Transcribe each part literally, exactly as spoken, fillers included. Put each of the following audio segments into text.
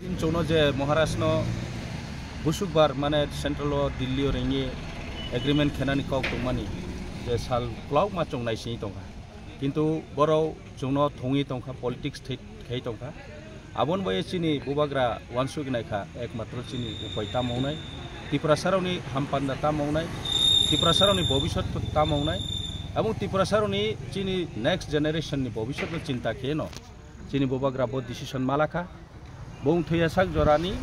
Din chwngno je Maharashno busukbar mane central o Delhi o ringwi agreement khenani kok tongmani je sal kwlauma chwng naisingwi tongkha. Kintu borok chwngno thungwi tongkha, politics thwi khai tongkha. Aboni bai chini bubagra uansuk naikha, ekmatro chini upai tamo wngnai, Tiprasarokni hampanda tamo wngnai, Tiprasarokni bobiswt tamo wngnai, aboni Tiprasarokni chini next generation ni bobiswt no chinta khe no chini bubagra bo decision malakha. Bung thwiya sak jorani,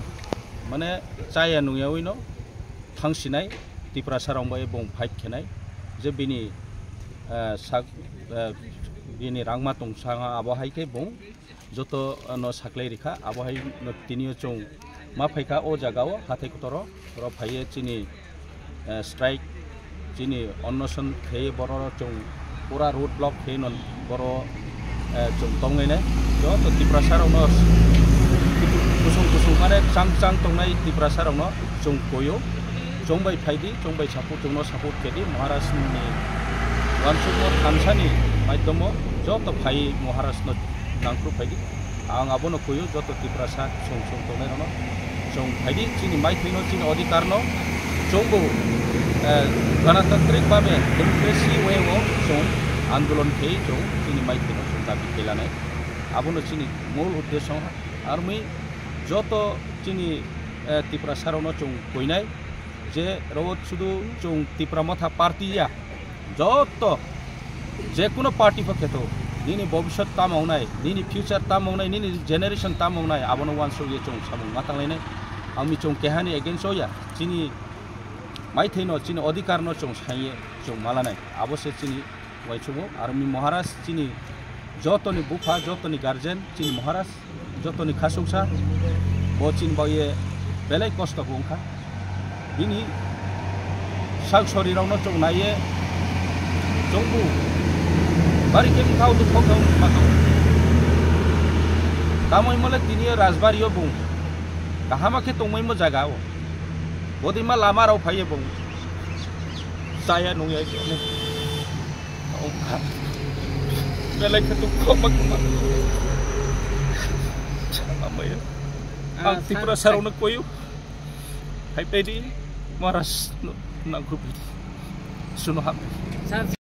mane, chaya nungyawi no thangsinai, Tiprasarok bai bung fight khenai, je bini, eh, sak, eh, bini rangma tong sanga abo hai khe bung joto, eh, no saklai rikha, abo hai no tini o chwng ma phaikha o jaga o hathai kotoro, oro phaiye chini, eh, strike, chini onnoson khe borok chwng pura road block khe no borok, eh, chwng tongnai nai. Joto Tiprasa rokno kusung kusung mane chang chang tongnai Tiprasa rokno chwng koyo, chwng bai phaidi, chwng bai support, chwngno support kedi, Maharaj ni uansukmo thansani maidhomo joto phai Maharaj no nangkru phaidi. Ang abono kuyu joto Tiprasa song song tongnai rokno. Chwng phaidi chini maithai no chini odhikar no chwngbo, eh, ganatantrik babe democracy way o chwng andolon khe chwng chini maithai no chwng dabi khe lanai. Abono chini mul uddesho armi joto chini, eh, Tiprasa rokno chwng kuinai je ro sudu chwng Tipra Motha party ya. Joto je kuno party pho kheto, nini bobiswt tamo wngnai, nini future tamo wngnai, nini generation tamo wngnai, abono uansukye chwng samung ma tanglainai. Ang michung kehani against o ya, chini maithai no, chini odhikar no chwng saiye chwng malanai. Abo se chini uaisukmung, armi Maharaj chini jotoni bupha, jotoni guardian, chini Maharaj. Jotoni khasuksa bo chini bagwi belai kosto bo wngkha. Bini sak sorirokno chwng naiye chwngbo bari khe bwkha o dukho khe wngma tongo. Tamo himole tini o rajbari o bung kahama khe tongmaimo jaga o. Bodima lama rok phaiye bung chaya nungya. Belai khe dukho ma kwma. Amaya. Ah, ang Tiprasa rokno koyo. Phai pedi Maharaj no nangkru pedi. Suno hamdi.